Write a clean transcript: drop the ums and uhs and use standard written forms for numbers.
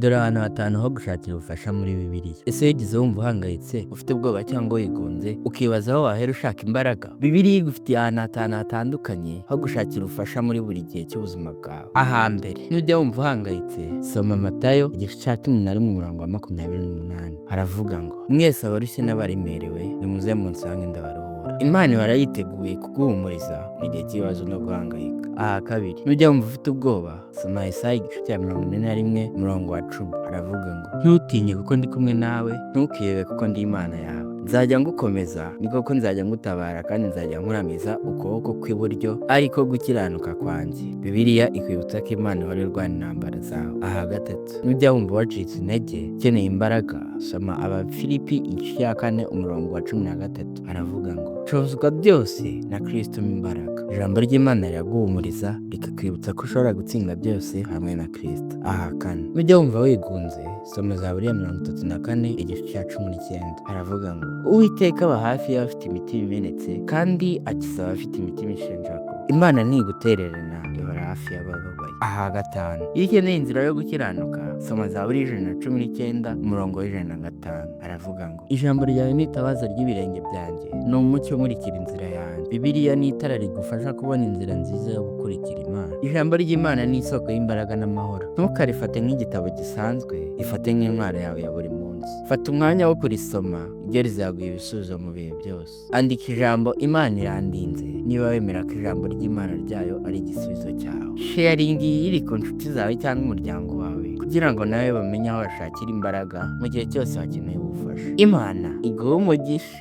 Dore ahantu hatanu ho gushakira ubufasha muri Bibiliya. Ese wigeze wumva uhangayitse, ufite ubwoba cyangwa wigunze, ukibaza aho wahera ushaka imbaraga? Bibiliya igufitiye ahantu hatanu hatandukanye ho gushakira ubufasha muri buri gihe cy'ubuzima bwawe. Ahambere, nujya wumva uhangayitse, soma Matayo igice cya 11 umurongo wa 28. Haravuga ngo: "Mwese abarushye n'abaremerewe, nimuze munsange ndabaruhura." Imana ihora yiteguye kuguhumuriza mu gihe cy'ibibazo no guhangayika. Aha kabiri, nujya wumva ufite ubwoba, soma Yesaya igice cya 41 umurongo wa 10. Haravuga ngo: "Ntutinye kuko ndi kumwe nawe, ntukihebe kuko ndi Imana yawe. Nzajya ngukomeza, ni koko nzajya ngutabara kandi nzajya nkuramiza ukuboko kw'iburyo ariko gukiranuka kwanjye." Bibiliya ikwibutsa ko Imana ihora irwana intambara zawe. Aha gatatu, nujya wumva wacitse intege, ukeneye imbaraga, soma Abafilipi igice cya 4 umurongo wa 13. Haravuga ngo: "Nshobozwa byose na Kristo umpa imbaraga." Ijambo ry'Imana riraguhumuriza, rikakwibutsa ko ushobora gutsinda byose hamwe na Kristo. Aha kane, nujya wumva wigunze, soma Zaburi ya 34 igice cya 19. Haravuga ngo: "Uwiteka aba hafi y'abafite imitima imenetse kandi akiza abafite imitima ishenjaguwe." Imana ntigutererana, ihora hafi y'abababaye. Aha gatanu, iyo ukeneye inzira yo gukiranuka, soma Zaburi 119 umurongo wa 105. Haravuga ngo: "Ijambo ryawe ni itabaza ry'ibirenge byanjye, ni umucyo umurikira inzira yanjye." Bibiliya ni itara rigufasha kubona inzira nziza yo gukurikira Imana. Ijambo ry'Imana ni isoko y'imbaraga n'amahoro. Ntukarifate nk'igitabo gisanzwe, rifate nk'intwaro yawe ya buri munsi. Fata umwanya wo kurisoma, ryo rizaguha ibisubizo mu bihe byose. Andika ijambo "Imana irandinze" niba wemera ko ijambo ry'Imana ryayo ari igisubizo cyawe. Sharinga iyi iri ku nshuti zawe cyangwa umuryango wawe kugira ngo nawe bamenye aho bashakira imbaraga mu gihe cyose bakeneye ubufasha. Imana iguhe umugisha.